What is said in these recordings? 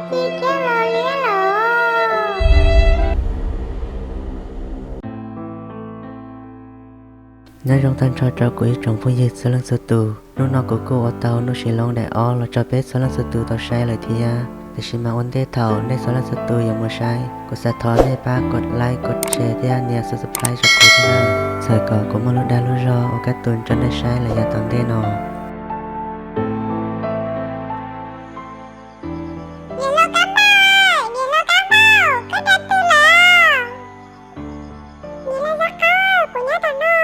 Nyob zoo tag nrho rau kuv ib tsoom phooj ywg txhua leej txhua tus. Hnub no kuv kuj ua tau Nuj Sis Loob daim ob los tso peb txhua leej txhua tus tau saib lawm thiab. Tiam sis mas ua ntej thaum nej txhua leej txhua tus yuav mus saib, kuv xav thov nej pab kov like, kov share thiab nias subscribe rau kuv thiab na, txhawm kom kuv muaj lub dag lub zog ua kaj tus tso nej saib los yav tom ntej no. Niam hluas Kab Npauj, niam hluas Kab Npauj, koj rau twg lawm? Niam hluas Zab Qaub, kuv nyob tom no.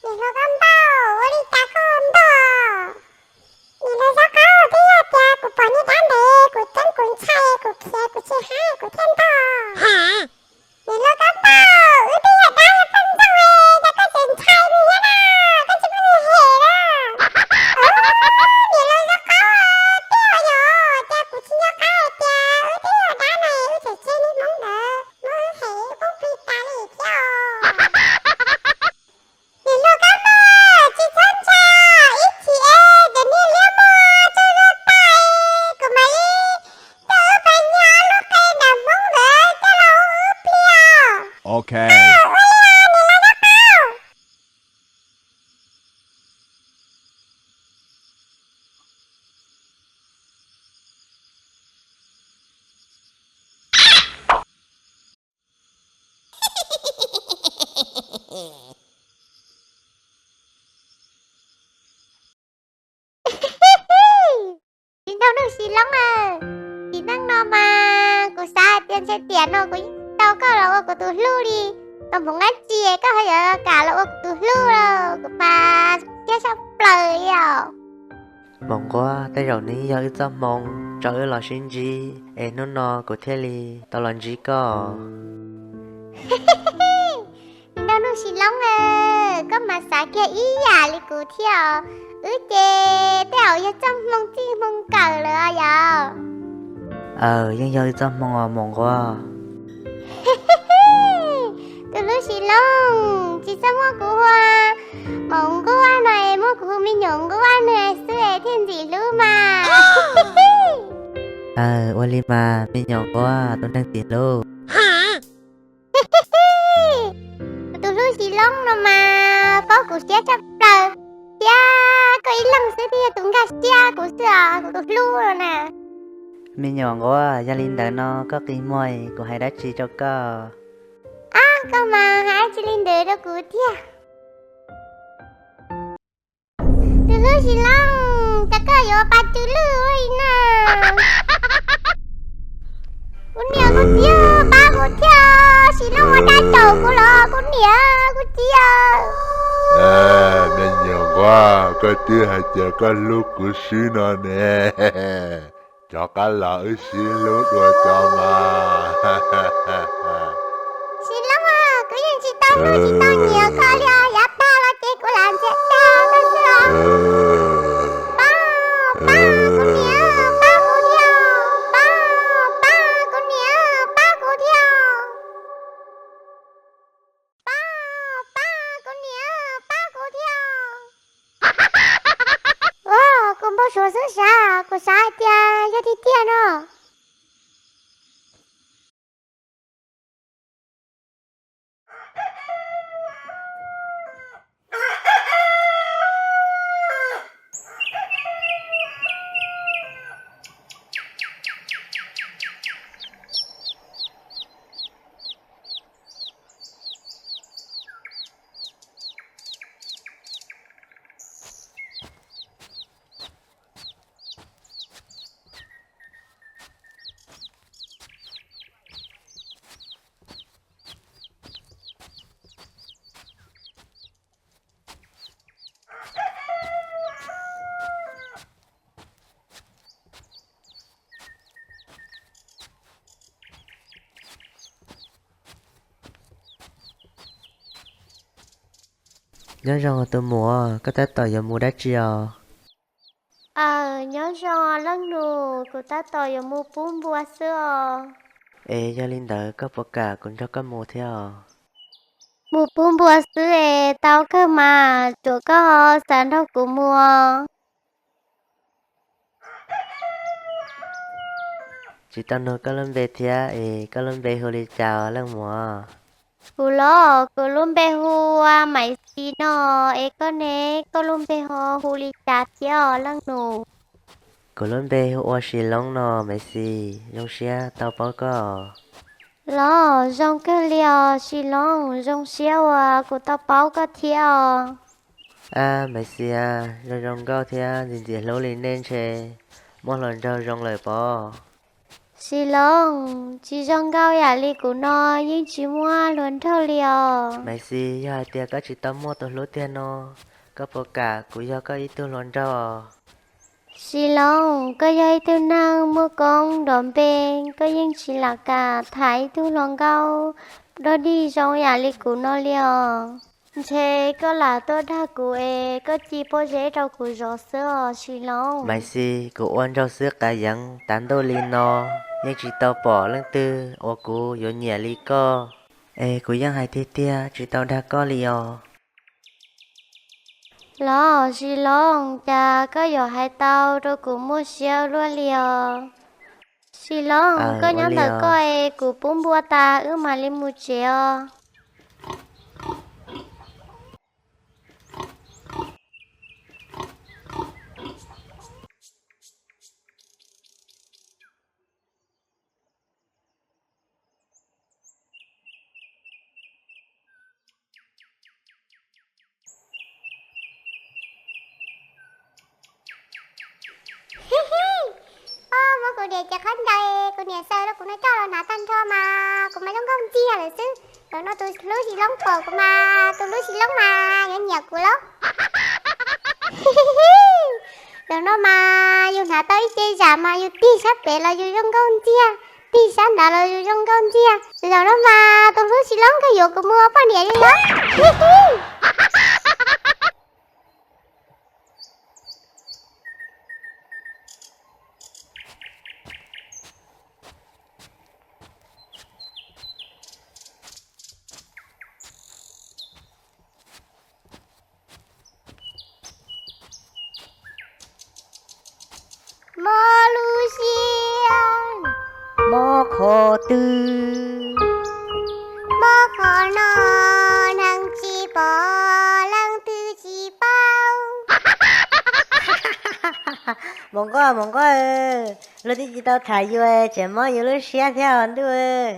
Niam hluas Kab Npauj, ua li cas koj ntog? Niam hluas Zab Qaub, twb yog tias kuv pom nej dab ntev, kuv ceeb kuv ntshai, kuv khiav kuv tsis haib kuv thiaj ntog. Niam hluas Kab Npauj, wb twb yog dab yog poj ntxoog, cas koj tseem ntshai nws thiab na, koj tsis muaj nws hem na. Niam hluas Zab Qaub, twb yog tias kuv tsis nco qab hais tias wb twb yog dab na, wb tseem tseg niag hmoob ntawd muab wb hem poob plig tas li thiab os. Niam hluas Kab Npauj, tsis txhob ntshai, ib chim es cov niag liab muag tsaug zog tas, kuv mam li coj wb pais nyob lub qe nram hmoob ntawd coj los hu wb plig os. Ua li niam hluas Zab Qaub. Tsis nrog Nuj Sis Loob na, tsis neej no mas kuv xav hais tias ntshe tiam no kuv yeej tsis tau koj los ua kuv tus hlub li. Tos hmoov dab tsi koj ho yuav kam los ua kuv tus hlub los kuv mas siab tshaj plaws li os. Maum Nquab, tej zaum nws yog ib txoj hmoo rau wb los sib ntsib es hnub no kuv thiaj li tau los ntsib koj. Tsis nrog Nuj Sis Loob na, koj mas xav kiag ib yam li kuv thiab os. Wb ces tej zaum yog txoj hmoo txij hmoo nkawm lawm os yom. Aws, yeej yog wb txoj hmoo os Maum Nquab. Tus hlub Sis Loob, tsis txhob muab kuv hu Maum Nquab no, muab kuv hu me nyuam Nquab no xwb thiaj ntxim hlub mas. Aws, ua li mas me nyuam Nquab tus neeg ntxim hlub. Kuv tus hlub Sis Loob no mas paub kuv siab tshaj plaws, thiab koj ib leeg xwb thiaj yog tus nkag siab kuv xwb os, kuv tus hlub no na. Me nyuam Nquab, yog li ntawd no koj qi muag kuv hais dab tsi rau koj? Ab, koj mas hais dab tsi li ntawd rau kuv tiag. Tus hlub Sis Loob, cas koj yuav pas tsw lwj ua li na? Kuv niam kuv txiv, pab kuv thiab, Sis Loob ua dab caum kuv los kuv niam kuv txiv. Me nyuam Nquab, koj twb hais tias koj hlub kuv xwb no ne. Cov qab los wb sib hlub dua cov mas. Sis Loob, kuv yeej tsis tau hlub tsis tau nyiam koj li os, yav tag los ces kuv lam ntiam tag koj xwb os. Pab, pab kuv niam, pab kuv thiab, pab, pab kuv niam, pab kuv thiab. Pab, pab kuv niam, pab kuv thiab. Ua, kuv npau suav xwb sav, kuv xav hais tias yog tiag tiag no. Nyob zoo tus muam, koj tab tom yuav mus dab tsi os? Aws, nyob zoo leej nus, kuv tab tom yuav mus pub npua xwb os. Es yog li ntawd koj puas kam kuv nrog koj mus thiab os? Mus pub npua xwb es tau kawg mas, tsuas koj ho xav nrog kuv mus. Tsis tau nug koj lub npe thiab es koj lub npe hu li cas leej muam? Kuv los kuv lub npe hu ua Maiv Xis no, es koj ne, koj lub npe ho hu li cas thiab os leej nus? Kuv lub npe hu ua Sis Loob no Maiv Xis, zoo siab tau paub koj. Los zoo kawg li os Sis Loob, zoo siab uas kuv tau paub koj thiab os. Ab Maiv Xis, zoo zoo nkauj thiab ntxim ntxim hlub li nej ntshe muaj hluas nraug zoo lawm pob? Sis Loob, tsis zoo nkauj yam li kuv no yeej tsis muaj hluas nraug li os. Maiv Xis, yog hais tias koj tsis tau muaj tus hlub tiag no, koj puas kam kuv yog koj ib tug hluas nraug? Sis Loob, koj yog ib tug neeg muaj koob nrov npe, koj yeej tsis lam kam tham ib tug hluas nkauj dog dig zoo yam li kuv no li os. Ntshe koj lam tuaj dag kuv es koj ci pob zeb rau kuv zov xwb os Sis Loob. Maiv Xis, kuv ua nraug xwb qav yeev tas ntuj li no, yeej tsis tau pom leej twg uas kuv yuav nyiam li koj. Es kuv yeej hais tiag tiag tsis tau dag koj li os. Los Sis Loob, cas koj yuav hais tau rau kuv muaj siab luaj li os? Sis Loob, koj nyob ntawm koj es kuv pub npua tas wb mam li mus tsev os. Muab kuv niam cev qhov ncaws kuv niam xaws rau kuv no coj los hnav tag nrho mas kuv mas zoo nkauj ntxiag lawm xwb. Zaum no tus hlub Sis Loob pom kuv mas tus hlub Sis Loob mas yuav nyiam kuv lauj. Zaum no mas yus hnav tau ib ce zam mas yus tig sab pem los yus zoo nkauj ntxiag, tig sab nrad los yus zoo nkauj ntxiag. Zaum no mas tus hlub Sis Loob kawg yuav kuv mus ua poj niam li os. Mob lub siab, mob qhov twg, mob qhov no, neeg tsis pom, leej twg tsis paub. Mus nkauj, mus nkauj, luag twb tsis tau tham yus tseem mob yus lub siab thiab os ntuj.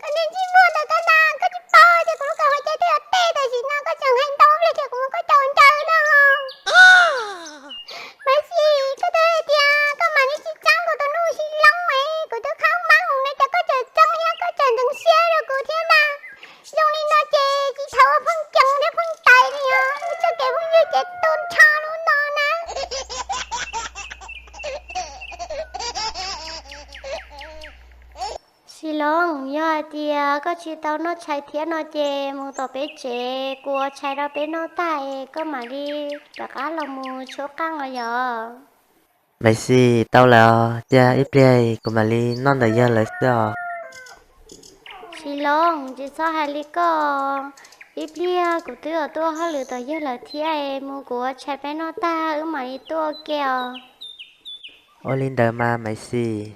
Koj niag ntsej muag ntawm koj na, koj tsis paub tias kuv lub kaum hauv cai twb yuav teb tam sim no, koj tseem hais ntau pliag tias kuv mus koj caum ncaws no. Maiv Xis, koj twb hais tias koj mam li tsis txeeb kuv tus nus Sis Loob es kuv twb qhab maub ne, cas koj tseem txeeb thiab koj tseem ntxeev siab rau kuv thiab ntag. Zoo li no ces tsis txhob ua phooj ywg thiab phooj ywg li os, txoj kev phooj ywg ces tu nrho lub no na. Sis Loob, yog hais tias koj tsis tau noj tshais thiab no ces mus tom peb tsev, kuv ua tshais rau peb noj tag es koj mam li rov qab los mus tshuab qeej os yom. Maiv Xis, tau lawm os, cia ib pliag kuv mam li noj ntawm yawg lawv xwb os. Sis Loob, tsis txhob hais li koj, ib pliag kuv twb yuav tuaj hauj lwm tom yawg lawv thiab, mus kuv ua tshais peb noj tag wb mam li tuaj ua ke os. Ua li ntawd mas Maiv Xis.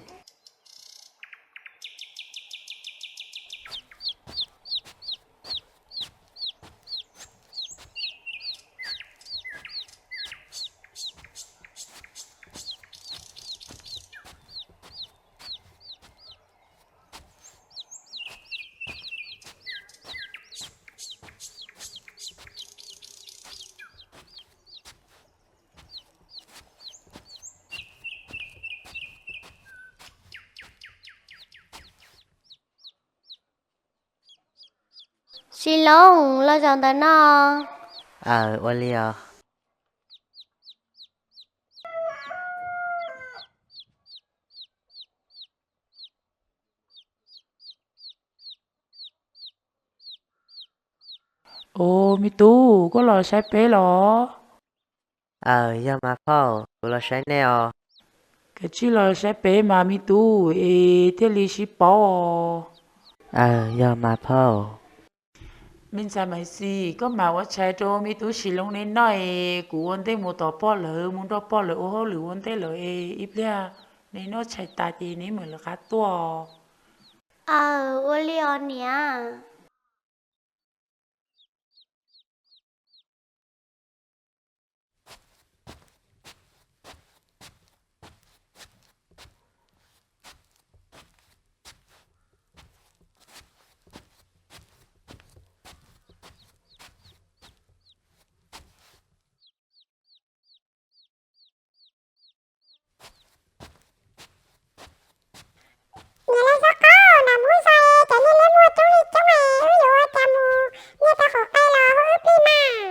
Sis Loob, los zaum ntawm no. Aw, ua li os. Ua, me tub, koj los saib peb los? Aw, yog mas phauj, kuv los saib nej os. Kav tsij los saib peb mas me tub es thiaj li sib paub. Aw, yog mas phauj. Me ntxhais Maiv Xis, koj mam ua tshais rau me tub Sis Loob neb noj es kuv ua ntej mus tom pog lawv mus nrog pog lawv ua hauj lwm ua ntej lawm es ib pliag neb noj tshais tas ces neb mam lawv qab tuaj. Aw, ua li os niam. Niam laus Zab Qaub, nram Hmoob zos cov niag liab muag coob li coob es wb yuav ua cas mus nyiag tau qaum qe los hu wb plig mas.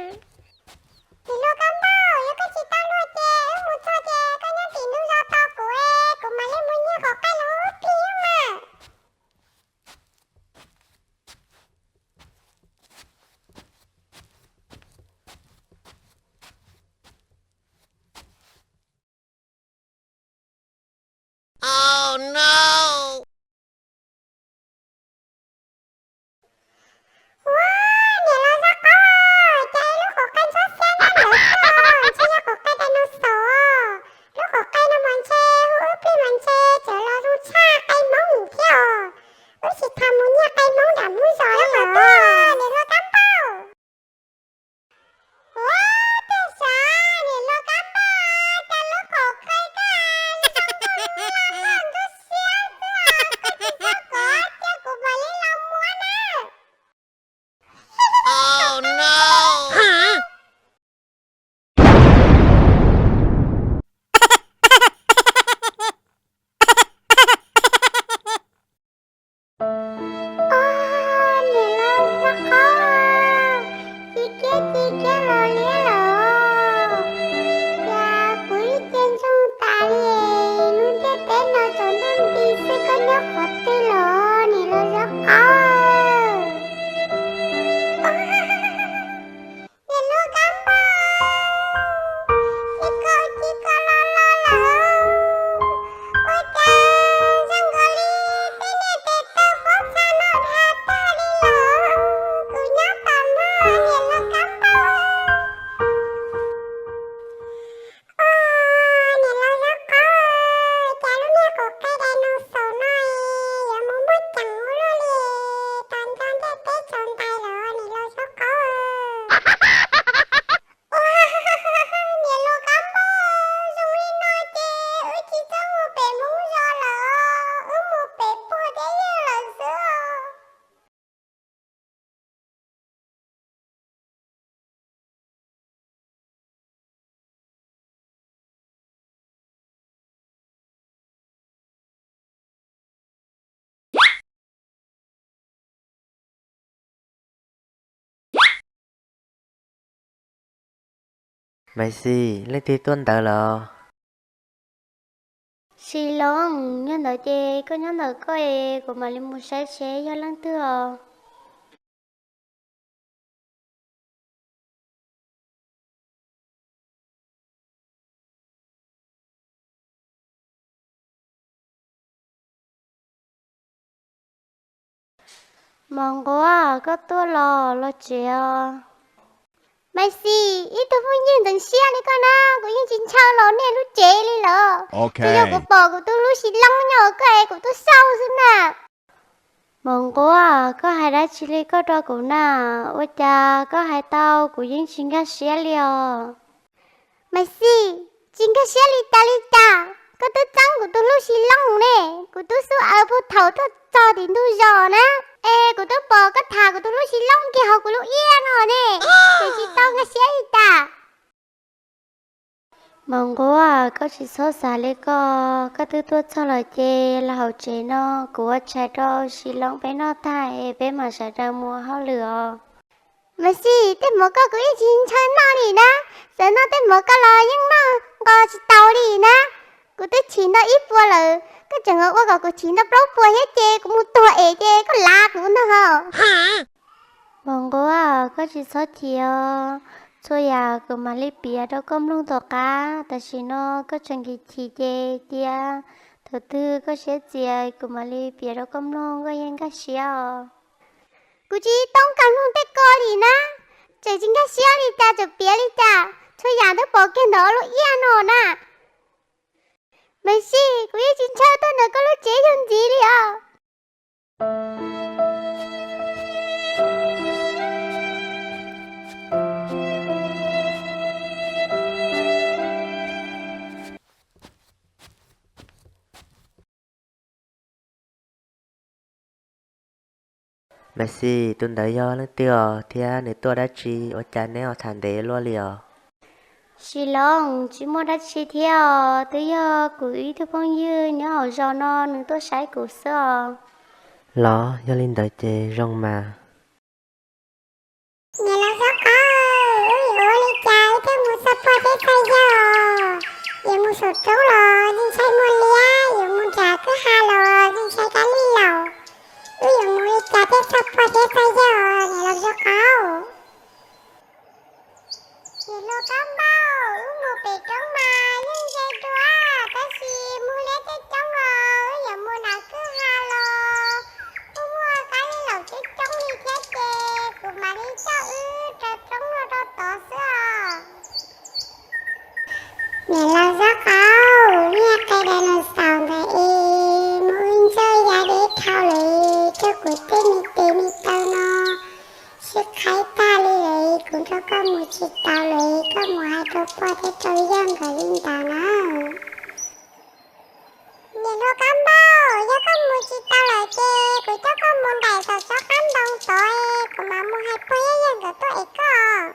Niam laus Kab Npauj, yog koj tsis tau luag ces wb mus txog ces koj nyob tim ntug zos tos kuv es kuv mam li mus nyiag qaum qe los hu wb plig mas. Ua, niam laus Zab Qaub, cas lub qaum qe ntxhab xiab ntawd xwb, ntshe yog qaum qe dinosaur. Lub qaum qe no mas ntshe hu wb plig mas ntshe tseem los zoo tshaj qe Hmoob thiab os. Wb tsis tau mus nyiag qe Hmoob nram Hmoob zos li lawm, niam laus Kab Npauj. Ua, tiag sav, niam laus Kab Npauj, cas lub qaum qe koj zoo nkauj li no, koj ntxhab xiab xwb, koj tsis txhob kov tiag kuv mam li los muab na. Ua, niam laus Zab Qaub, ci kiab ci kiab los liab lawm. Cas kuv ib ce ntsoog tas li, lub ntiaj teb no tsaus ntuj nti xwb, koj nyob qhov twg los niam laus Zab Qaub? Niam laus Kab Npauj, tsis koj tsis koj los los lawm. Ua cas zoo nkaus li tej niag tes taw pob txha no dhau tag li lawm. Kuv nyob tom no niam laus Kab Npauj. Ua, niam laus Zab Qaub, cas lub niag qaum qe dinosaur no yuav mus muaj ceem ua luaj li, tag nrho ntiaj teb tsaus ntais lawm niam laus Zab Qaub. Ua, niam laus Kab Npauj, zoo li no ces wb tsis txhob mus pem Hmoob zos lawm, wb mus pem puag Teb Yeej lawm xwb. Maiv Xis, leej twg tuaj ntawd los? Sis Loob, nyob ntawd ces koj nyob ntawm koj es kuv mam li mus saib seb yog leej twg os. Mos Nquab, koj tuaj los los tsev os? Maiv Xis, ib tug phooj ywg ntxeev siab li koj na, kuv yeej tsis ntshaw los nej lub tsev li lawm. Twb yog kuv pom kuv tus hlub Sis Loob nyob hauv koj es kuv tuaj xauj xwb na. Mos Nquab, koj hais dab tsi li koj rau kuv na? Ua cas koj hais tau kuv yeej tsis nkag siab li os. Maiv Xis, tsis nkag siab li cas li cas, koj twb txeeb kuv tus hlub Sis Loob ne, kuv twb xub aws puag thaum tuaj txog tim ntug zos na, es kuv twb pom koj tham kuv tus hlub Sis Loob kiag hauv kuv lub iab no ne, ces tsis tau nkag siab li cas. Mos Nquab, koj tsis txhob xav li koj, koj twb tuaj txog lawm ces los hauv tsev no, kuv ua tshais rau Sis Loob peb noj tag es peb mam sawv daws mus ua hauj lwm os. Maiv Xis, tej hmo koj kuv yeej tsis ntshaw noj li na, txawm noj tej hmo koj los yeej noj nqos tsis taus li na. Kuv twb chim ntau ib puas lawm, koj tseem ua kom kuv chim ntau plaub puas thiab ces kuv mus tuag es ces koj lav kuv ntag hos. Mos Nquab, koj tsis txhob chim os, Txhua yam kuv mam li piav rau koj mloog tom qab, tam sim no koj tseem chim chim ces cia thaum twg koj siab txias kuv mam li piav rau koj mloog, koj yeej nkag siab os. Kuv tsis tau kam mloog tej ko li na, tseem tsis nkag siab li cas tseem piav li cas, txhua yam twb pom kiag ntawm lub iab no na. Mas si, kuv yeej tsis ntshaw tuaj ntawm koj lub tsev yug ntxiv li os. Mas si, tus ntawd yog leej twg os thiab nws tuaj dab tsi, ua cas neb ho tham ntev luaj li os? Sis Loos, tsis muaj dab tsi thiab os, twb yog kuv ib tug phooj ywg nyob hauv zos no nws tuaj saib kuv xwb os. Los yog li ntawd ces zoo mas. Niam laus Zab Qauv, wb yuav ua li cas wb thiaj mus txog pog thiab txog yawg os? Yuav mus saum roob los yeej ntshai muaj liab, yuav mus nram kwj ha los yeej ntshai kab lij laus. Wb yuav mus li cas thiaj txog pog thiab txog yawg os niam laus Zab Qauv? Niam hluas Kab Npauj, wb mus pem roob mas yeej ze dua, tab sis muaj liab coob coob os, wb yuav mus nram kwj ha los kuj muaj kab lij laus coob coob li thiab ces kuv mam li coj wb raws roob luaj rau tod xwb os. Niam laus Zab Qauv, niag qe dinosaur ntawd es mus wb ntxawj ya deb dhau lawm, coj kuv tej me tes me taw no sib qhaib tag li lawm, kuv nrog koj mus tsis tau lawm, koj mus hais rau pog thiab rau yawg nkawd li ntawd na. Niam hluas Kab Npauj, yog koj mus tsis tau lawm ces kuv coj koj mus nraim tom tsob qab ntoo tod, kuv mam mus hais pog thiab yawg nkawd tuaj ev koj.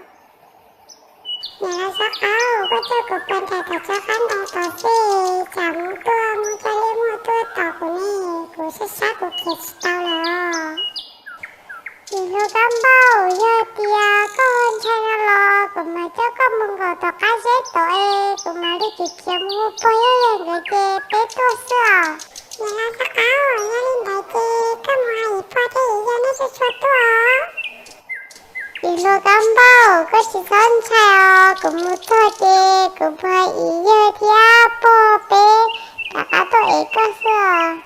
Niam laus Zab Qauv, koj coj kuv pog nraim tom tsob qab ntoo tod xwb, tsam mus tuaj muaj cov liab muaj tuaj tom kuv ne, kuv sab sab kuv khiav tsis tau lawm os. Niam hluas Kab Npauj, yog tias koj ua ntshai no los kuv mam coj koj mus nkaum tom qab zeb tod es kuv mam li khiav khiav mus hu pog thiab yawg nkawd ces peb tuaj xwb os. Niam laus Zab Qauv, yog li ntawd ces koj mus hais pog thiab yawg nej tsuag tsuag tuaj os. Niam hluas Kab Npauj, koj tsis txhob ntshai os, kuv mus txog ces kuv mus hais yawg thiab pog peb rov qab tuaj ev koj xwb os.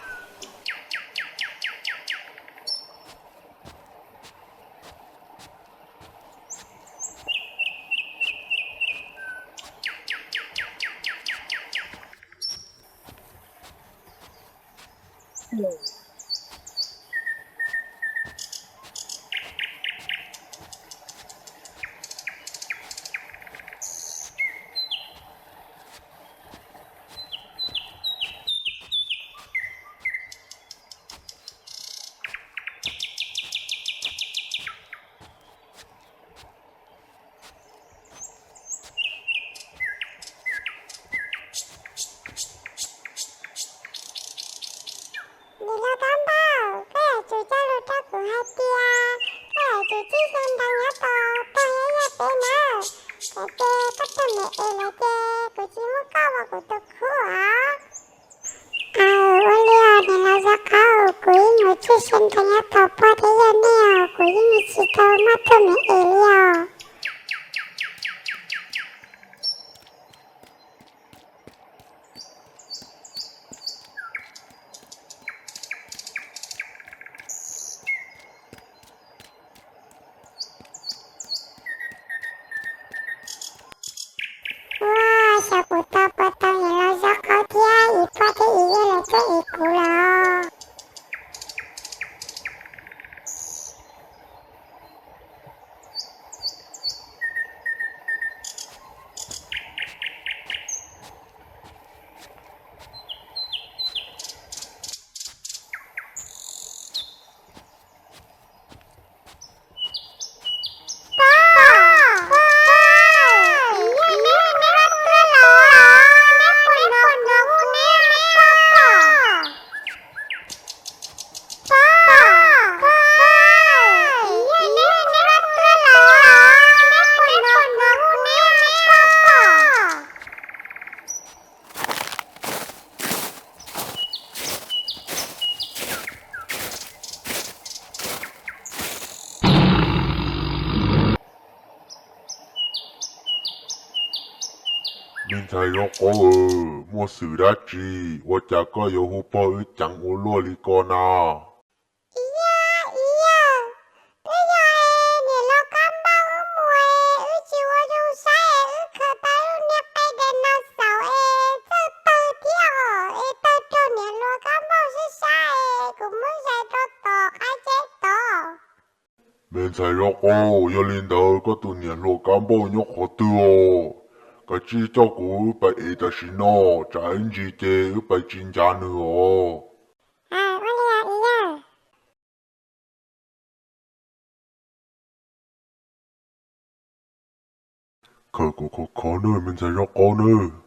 Niam hluas Kab Npauj, koj yuav tsum cog lus rau kuv hais tias koj yuav tsum txij xyoo ntawd nyob tos pog thiab yawg peb na, tsam ces koj tuag me es lawm ces kuv tsis muab koj ua kuv tus khub os. Aw, ua li os niam laus Zab Qauv, kuv yeej yuav txij xyoo ntawd nyob tos pog thiab yawg nej os, kuv yeej tsis tau muab tuag me es li os. Ua, xyov kuv tau puas tau niam laus Zab Qauv thiab yim pog thiab yim yawg lawv tuaj ev kuv lawm. Ntxhais Zoo Qau, muaj xwm dab tsi ua cas koj yuav hu pog wb ceev ua luaj li ko na? Ib yawg, ib yawg, twb yog es niam hluas Kab Npauj wb mus es wb tsis ua zoo saib es wb khaws tau lub niag qe dinosaur es txawj tawg thiab os, es tawg raug niam hluas Kab Npauj sib sab es kuv muab zais rau tom qab tsev tod. Me ntxhais Zoo Qau, yog li ntawd koj tus niam hluas Kab Npauj nyob qhov twg os? Kav tsij coj kuv wb pais ev tam sim no, tsam ib ntsis ces wb pais tsis ncav nws os. Khaws kom khov khov nawb me ntxhais Zoo Qau nawb.